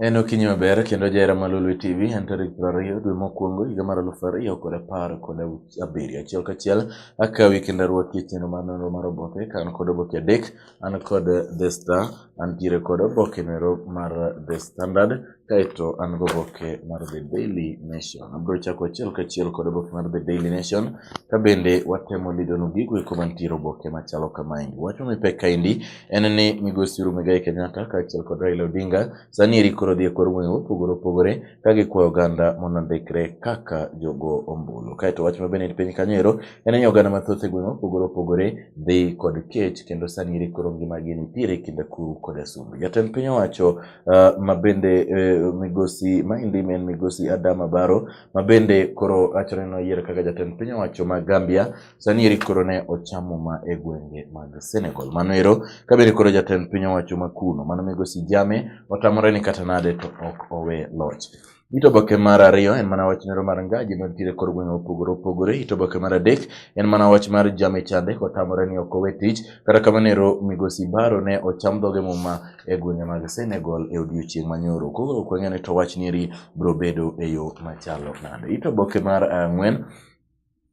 En okinyi maber kendo jahera mar Lolwe TV en tarik 20 dwe mokwongo higa mar 2017. Achiel kachiel akawi kendo arwaki e chenro mar nonro mar oboke ka an kod oboke adek, an kod The Star, antiere kod oboke nero mar The Standard kaeto an goboke mar The Daily Nation. Abiro chako achiel kachiel kod oboke mar The Daily Nation ka bende watemo lidonu gigo eko mantiere oboke machalo kamaendi. Wach mipek kaendi en ni migosi Uhuru Muigai Kenyatta kaachiel kod Raila Odinga sani eri koro dhi e kor gwenge mopogore opogore ka gikwayo oganda mondo ondikre kaka jogo ombulu. Kaeto wach mabende ni piny kanyo ero en ni oganda mathoth e gwenge mopogore opogore dhi kod kech kendo sani eri koro ngimagi nitiere e kind akuru kod asumbi. Jatend piny owacho mabende migosi maendi en migosi Adama Barrow mabende koro wachore ni noyier kaka jatend piny owacho ma Gambia Sani eri koro ne ochamo ma e gwenge mag Senegal. Mano ero ka bende koro jatend piny owacho ma kuno, mano migosi Jammeh, otamore ni kata nade to ok owe loch. It oboke mar ariyo en mana wach nero mar ngaji mantiere kor gwenge mopogore opogore. It oboke mar adek en mana wach mar Jammeh chande kotamore ni ok owe tich. Kata kamano ero migosi Barrow ne ocham dhoge muma e gwenge mag Senegal e odiochieng' manyoro. Koro ok wang'eyo ni to wach ni biro bedo e yo machalo nade. It oboke mar ang'wen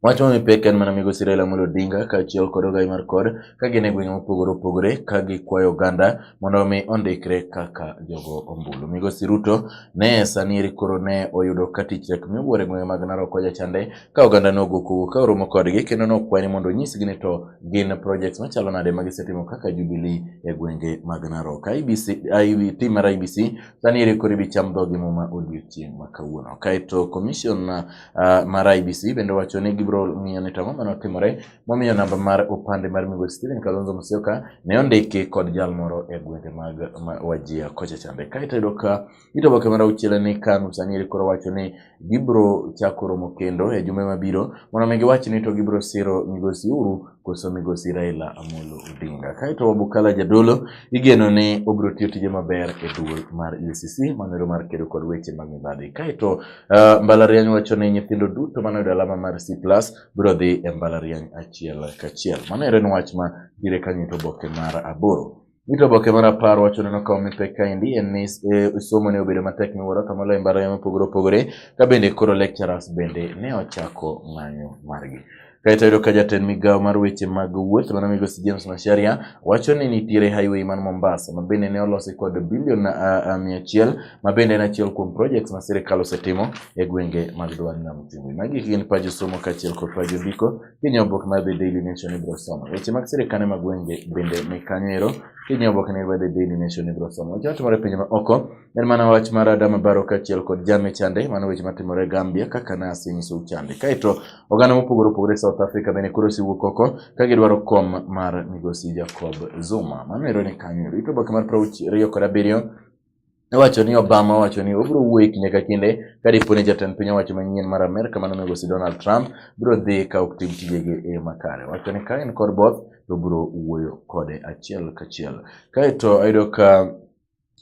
Wach ma mipek en mana migosi Raila Amolo Odinga kaachiel kod ogai mar kod ka gin e gwenge mopogore opogore ka gikwayo oganda mondo omi ondikre kaka jogo ombulu. Migosi Ruto ne sani eri koro ne oyudo ka tich tek miwuoro e gwenge mag Narok kocha chande ka oganda nogo koko ka oromo kodgi kendo nokwaye ni mondo onyisgi ni to gin projects machalo nade ma gisetimo kaka Jubilee e gwenge mag Narok. IEBC, IEB, team mar IEBC sani eri koro ibi cham dhogi muma odiochieng' ma kawuono. Kaeto commission mar IEBC bende owacho ni gibiro ng'iyo ni to ang'o mane otimore momiyo namba mar opande mar migosi Stephen Kalonzo Musyoka ne ondiki kod jal moro e gwenge mag Wajir kocha chande. Kaeto iyudo ka it oboke mar auchiel ni KANU sani eri koro wacho ni gibiro chako romo kendo e jumbe mabiro mondo mi giwach ni to gibiro siro migosi Uhuru koso migosi Raila Amolo Odinga. Kaeto Wabukala Jadolo igeno ni obiro tiyo tije maber e duol mar EACC manero mar kedo kod weche mag mibadhi. Kaeto mbalariany wacho ni nyithindo duto mane oyudo alama mar C+ biro dhi e mbalariany achiel kachiel. Mano ero en wach ma dire kanyo e oboke mar aboro. Ito oboke mar 10 wacho neno ka omi pek kaendi en ni somo ne obedo matek miwuoro to moloyo e mbalariany mopogore opogore ka bende koro lecturers bende ne ochako ng'anyo margi. Kaeto yudo ka jatend migawo mar weche mag wuoth mano migosi James Macharia wacho ni nitiere highway man Mombasa ma bende ne olosi kod bilion 100 ma bende en achiel kuom projects ma sirikal osetimo e gwenge mag dho wath nam chumbi. Magi gin pach josomo kaachiel kod pach jondiko. Kinyiewo oboke mar The Daily Nation ibiro somo. Weche mag sirikande mag gwenge bende ni kanyo ero. Kinyiewo oboke mar The Daily Nation ibiro somo. Weche matimore e pinje ma oko en mana wach mar Adama Barrow kaachiel kod Jammeh chande, mano weche matimore Gambia kaka nasenyisou chande. Kaeto oganda mopogore opogore South Africa bende koro osewuok oko ka gidwaro kom mar migosi Jacob Zuma. Mano ero ni kanyo ero. Ito oboke mar 27 iwacho ni Obama owacho ni obiro wuoyo kinde ka kinde ka dipo ni jatend piny owacho manyien mar Amerka mano migosi Donald Trump biro dhi ka ok tim tijege e yo makare. Owacho ni ka en kod both to obiro wuoyo kode achiel kachiel. Kaeto ayudo ka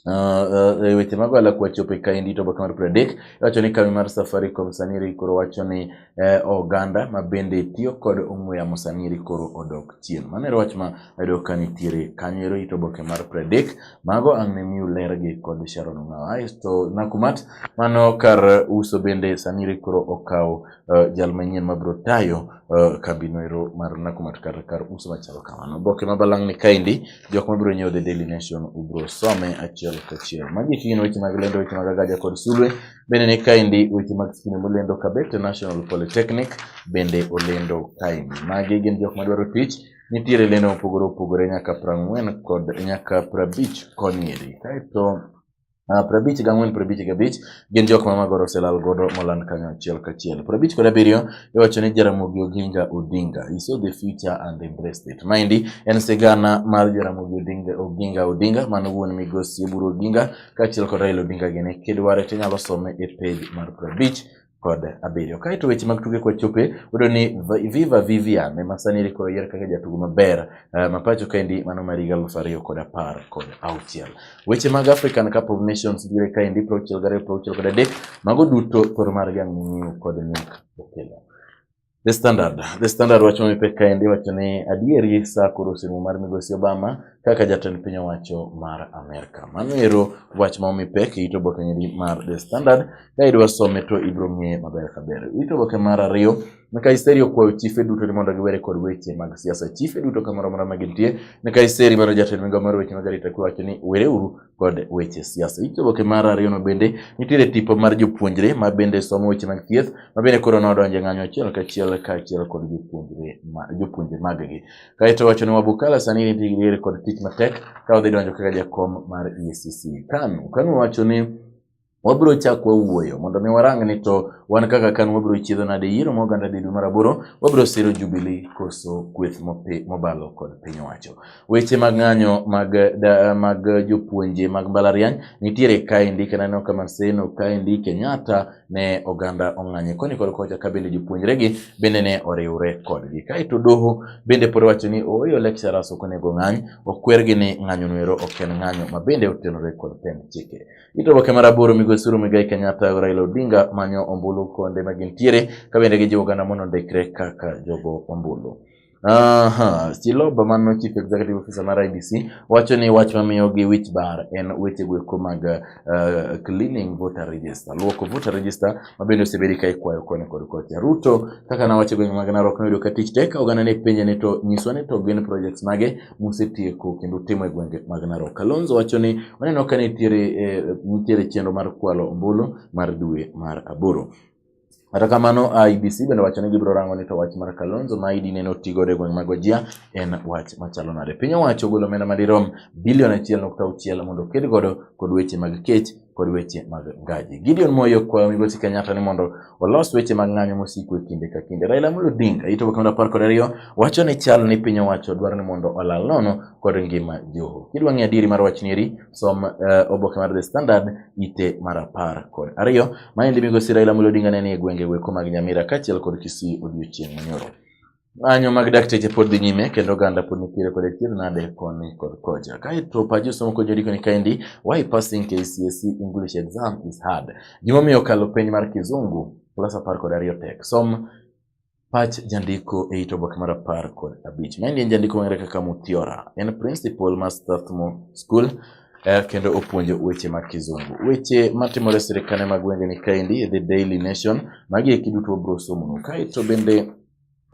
e weche mag ohala kwachopo e kaendi to oboke mar 30 iwacho ni kambi mar Safaricom sani eri koro wacho ni oganda ma bende tiyo kod ong'we yamo sani eri koro odok chien. Mano ero wach ma ayudo ka nitiere kanyo ero it oboke mar 30 mago ang' ne miu lergi kod Sharon Ong'awo. Aeto Nakumatt mano kar uso bende sani eri koro okawo jal manyien mabiro tayo kambino ero mar Nakumatt kar uso machalo kamano. Oboke ma balang' ni kaendi jok mabiro nyiewo The Daily Nation ubiro some achiel kachiel. Magi gin weche mag lendo, weche mag agaja kod sulwe. Bende ni kaendi weche mag skunde molendo Kabete National Polytechnic bende olendo kaendi. Magi gin jok madwaro tich. Nitiere lendo mopogore opogore nyaka 40 kod nyaka 50 koni eri. Kaeto 54, 55 gin jok ma Magoro oselal godo moland kanyo achiel kachiel. 57 iwacho ni Jaramogi Oginga Odinga, he saw the future and embraced it. Maendi en sigana mar Jaramogi Oginga Odinga mano wuon migosi Oburu Oginga kaachiel kod Raila Odinga gini. Kidware to inyalo some e page mar 57. Kaeto weche mag tuke kwachope, wayudo ni Viva Vivian ema sani eri koro oyier kaka jatugo maber ma pacho kaendi mano mar higa 2016. Weche mag African Cup of Nations biro kaendi 62, 63, mago duto thor mar gang' ming'iyo kod Nick Okello. The Standard wacho mipek kaendi wacho ni adieri sa koro oserumo mar migosi Obama kaka jatend piny owacho mar Amerka. Mano ero wach ma omi pek e it oboke nyiri mar The Standard. Ka idwa some to ibiro ng'eye maber kaber. It oboke mar ariyo, Nkaiseri okwayo chife duto ni mondo giwere kod weche mag siasa. Chife duto kamoro amora ma gintie, Nkaiseri mano jatend migawo mar weche mag arita kwe wacho ni wereuru kod weche siasa. It oboke mar ariyono bende nitiere tipo mar jopuonjre ma bende somo weche mag thieth ma bende koro nodonjo e ng'anyo achiel kachiel kaachiel kod jopuonjre ma, jopuonje maggi. Kaeto wacho ni Wabukala sani nitiere kod tich matek ka odhi donjo kaka jakom mar EACC. KANU, KANU wacho ni wabiro chak wawuoyo mondo mi warang ni to wan kaka KANU wabiro chiedho nade yiero ma oganda dhi dwe mar aboro, wabiro siro Jubilee koso kweth mobalo kod piny owacho. Weche mag ng'anyo mag, da, mag jopuonje mag mbalariany nitiere kaendi kendo aneno ka Maseno kaendi Kenyatta ne oganda ong'anye koni kod kocha ka bende jopuonjregi bende ne oriwre kodgi. Kaeto doho bende pod wacho ni ooyo lecturers ok onego ng'any, okwergi ni ng'anyo noero ok en ng'anyo ma bende otenore kod pend chike. Ito oboke mar aboro migosi Uhuru Muigai Kenyatta Raila Odinga manyo ombulu kuonde ma gintiere ka bende gijiwo oganda mondo ondikre kaka jogo ombulu. Aha, Chiloba mano Chief Executive Officer mar IEBC wacho ni wach mamiyo gi wich bar en weche goeko mag cleaning voter register, luoko voter register ma bende osebedi ka ikwayo koni kod kocha. Ruto kaka nawacho e gwenge mag Narok noyudo ka tich tek, oganda ne penje ni to nyiswa ni to gin projects mage musetieko kendo timo e gwenge mag Narok. Kalonzo wacho ni oneno ka nitiere, nitiere chenro mar kwalo ombulu mar dwe mar aboro. Kata kamano, IEBC bende wacho ni gibiro rango ni to wach mar Kalonzo ma ID nene otigodo e gweng' mag Wajir en wach machalo nade. Piny owacho ogolo omenda madirom bilion 1.6 mondo oked godo kod weche mag kech kod weche mag ngaji. Gideon Moi okwayo migosi Kenyatta ni mondo olos weche mag ng'anyo mosiko e kinde ka kinde. Raila Amolo Odinga, ito oboke mar 12, wacho ni chal ni piny owacho dwaro ni mondo olal nono kod ngima Joho. Kidwa ng'eyo adieri mar wach nieri, som oboke mar The Standard ite mar 12. Maendi migosi Raila Amolo Odinga ne ni e gwenge weko mag Nyamira kaachiel kod Kisii odiochieng' manyoro. Ng'anyo mag dakteche pod dhi nyime kendo oganda pod nitiere kod achiedh nade koni kod kocha. Kaeto pach josomo kod jondiko ni kaendi, why passing KCSE English exam is hard. Gimomiyo kalo penj mar kizungu klas 12 tek. Som pach jandiko e it oboke mar 15. Maendi en jandiko mong'ere kaka Muthiora. En principal mar Strathmore School kendo opuonjo weche mag kizungu. Weche matimore e sirkande mag gwenge ni kaendi e The Daily Nation, magi eki duto wabiro somonu. Kaeto bende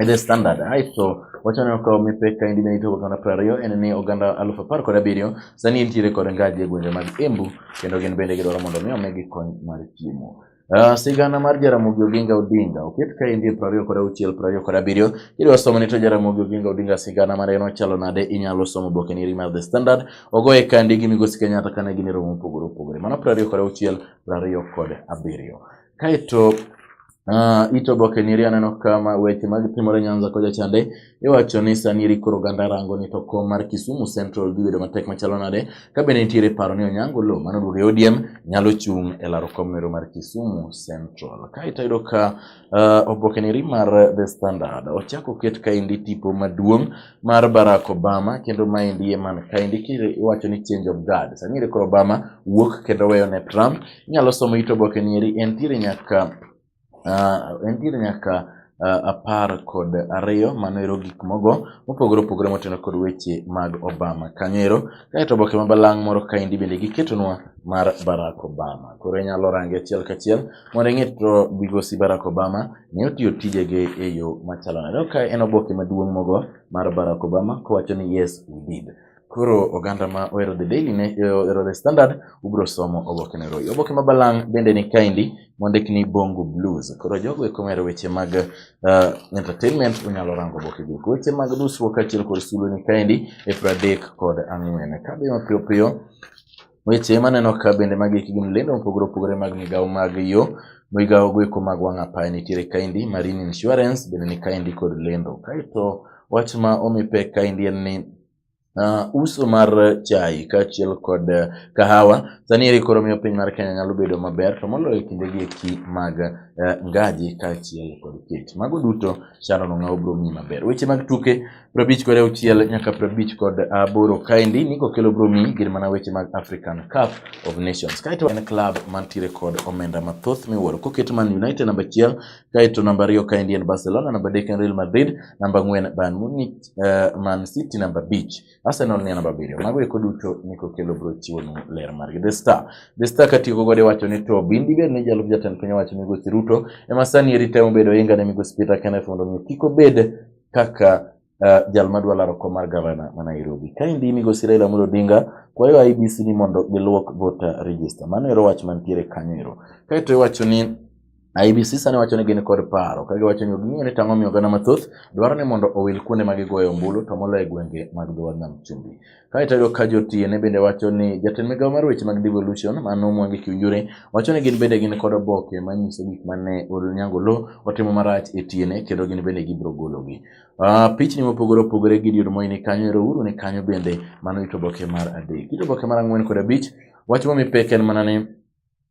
e The Standard, aeto wachaneno ka omi pek kaendi ne ito oboke mar 20 en ni oganda 17,000 sani nitiere kod ngaji e gwenge mag Embu kendo gin bende gidwaro mondo mi omigi kony mar chiemo. Sigana mar Jaramogi Oginga Odinga oket kaendi e 26 27. Idwa somo ni to Jaramogi Oginga Odinga sigana mare nochalo nade, inyalo somo oboke niri mar The Standard. Ogoye kandi gi migosi Kenyatta kane gin e romo mopogore opogore. Mano 26 27. Kaeto it oboke niri aneno kama weche mag timore Nyanza kocha chande iwacho ni sani eri koro oganda rango ni to kom mar Kisumu Central dhi bedo matek machalo nade ka bende nitiere paro ni Onyango Oloo mano duogo e ODM nyalo chung' e laro kom nero mar Kisumu Central. Kaeto ayudo ka oboke niri mar The Standard ochako oket kaendi tipo maduong' mar Barack Obama kendo maendi e man kaendi iwacho ni change of guard. Sani eri koro Obama wuok kendo weyo ne Trump. Inyalo somo it oboke nieri entiere nyaka 12 mano ero gik mogo mopogore opogore moteno kod weche mag Obama kanyo ero. Kaeto oboke ma balang' moro kaendi bende giketonwa mar Barack Obama. Koro inyalo range achiel kachiel mondo ing'e to migosi Barack Obama ne otiyo tijege e yo machalo nade. Ka en oboke maduong' mogo mar Barack Obama kowacho ni yes we did. Koro oganda ma ohero The Daily ne ohero The Standard ubiro somo oboke no ero. Oboke ma balang' bende ni kaendi mondik ni Bongo Blues. Koro jogo eko mohero weche mag entertainment unyalo rango oboke go. Weche mag dusruok kaachiel kod sulwe ni kaendi e 34. Kadhi mapiyo piyo weche maneno ka bende magi gin lendo mopogore opogore mag migawo mag yo migawo goeko mag wang' apaya nitiere kaendi Marine Insurance bende ni kaendi kod lendo. Kaeto wach ma omi pek kaendi en ni uso mar chai kaachiel kod kahawa sani eri koro miyo piny mar Kenya nyalo bedo maber to moloyo e kindegi eki mag Ngaji kaachiel kod kech. Mago duto Sharon Ong'awo biro miyi maber. Weche mag tuke 56 nyaka 58 kaendi Nico Okello biro miyi gin mana weche mag African Cup of Nations. Kaeto en club mantiere kod omenda mathoth miwuoro koket Man United namba 1, kaeto namba 2 kaendi en Barcelona, namba 3 en Real Madrid, namba 4 Bayern Munich, Man City namba 5, Arsenal ni namba 7. Mago eko duto Nico Okello biro chiwonu ler margi. The Star. The Star katieko godo wacho ni to bindi bed ni jalup jatend piny owacho Migosi Ruto ema sani eri temo bedo ohinga ne Migosi Peter Kenneth mondo mi kik obed kaka jal madwa laro kom mar gavana ma Nairobi. Kaendi Migosi Raila Amolo Odinga kwayo IEBC ni mondo giluok voter register. Mano ero wach mantiere kanyo ero. Kaeto iwacho ni IEBC sani wacho ni gin kod paro ka giwacho ni ok ging'eyo ni tang'o miyo oganda mathoth dwaro ni mondo owil kuonde ma gigoye ombulu to moloyo e gwenge mag dho wadh nam chumbi. Kaeto iyudo ka jotiene bende wacho ni jatend migawo mar weche mag devolution mano Mwangi Kiunjuri wacho ni gin bende gin kod oboke manyiso gik mane Onyango Oloo otimo marach e tiene kendo gin bende gibiro gologi. Pichni mopogore opogore Gideon Moi ni kanyo, ero Uhuru ni kanyo bende, mano ito oboke mar 3. Ito oboke mar 4 kod 5, wach momi pek en mana ni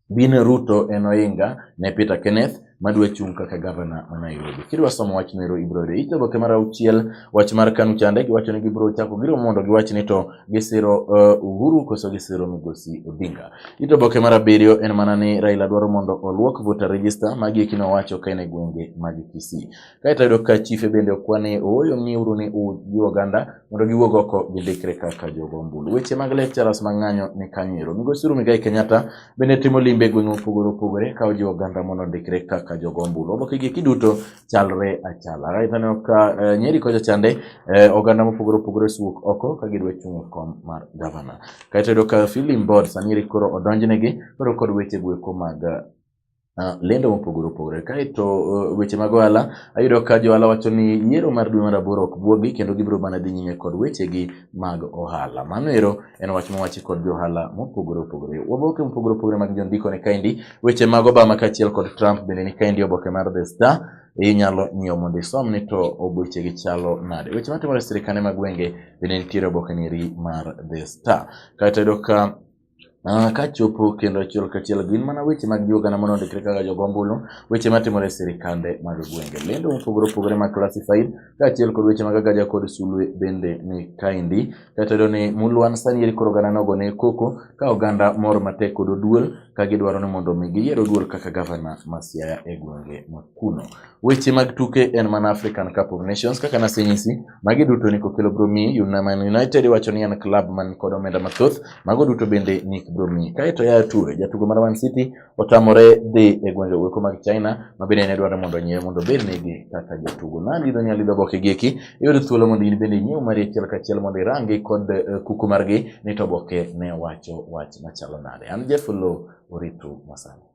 Bin Ruto en oinga ne Peter Kenneth madwa chung' kaka gavana ma Nairobi. Kidwa somo wach no ibiro yudo. Ito oboke mar 6, wach mar KANU chande giwacho ni gibiro chako giro mondo giwach ni to gisiro Uhuru koso gisiro Migosi Odinga. Ito oboke mar 7 en mana ni Raila dwaro mondo oluok voter register magi eki nowacho ka en e gwenge mag Kisii. Kaeto ayudo ka chife bende okwa ni ooyo ng'iuru ni ujiw oganda mondo giwuog oko gindikre kaka jogo ombulu. Weche mag lecturers mag ng'anyo ni kanyo ero. Migosi Uhuru Muigai Kenyatta bende timo limbe e gwenge mopogore opogore ka ojiwo oganda mondo ondikre kaka jogo ombulu. Oboke gi duto chalre achala. Kaeto aneno ka Nyeri kocha chande oganda mopogore opogore osewuok oko ka gidwa chung' e kom mar gavana. Kaeto ayudo ka Film Board sani eri koro odonjnegi koro kod weche goeko mag lendo mopogore opogore. Kaeto weche mag ohala, ayudo ka johala wacho ni yiero mar dwe mar 8 ok buogi kendo gibiro mana dhi nyime kod wechegi mag ohala. Mano ero en wach mowachi kod johala mopogore opogore. Oboke mopogore opogore mag jondiko ni kaendi, weche mag Obama kaachiel kod Trump bende ni kaendi, oboke mar The Star inyalo nyiewo mondo isom ni to wechegi chalo nade. Weche matimore e sirikande mag gwenge bende nitiere oboke neri mar The Star. Kaeto ayudo ka kachopo kendo achiel kachiel gin mana weche mag jiwo oganda mondo ondikre kaka jogo ombulu, weche matimore e sirikande mag gwenge, lendo mopogore opogore mag classified kaachiel kod weche mag agaja kod sulwe bende ni kaendi. Kaeto iyudo ni Mulwan sani eri koro oganda nogo ne koko ka oganda mor matek kod Oduol ka gidwaro ni mondo mi giyier Oduol kaka gavana ma Siaya e gwenge ma kuno. Weche mag tuke en mana African Cup of Nations kaka nasenyisi, magi duto Nick Okello biro miyi. Man United iwacho ni en club man kod omenda mathoth, mago duto bende Nick biro miyi. Kaeto Yaya Toure, jatugo mar Man City, otamore dhi e gwenge weko mag China ma bende ne dwaro mondo onyiewe mondo obed negi kaka jatugo. Nalidho nyalidho oboke gi eki, iyudo thuolo mondo in bende inyiew mari achiel kachiel mondo irangi kod kuku margi ni to oboke ne wacho wach machalo nade. An Jeff Oloo, oritu masani.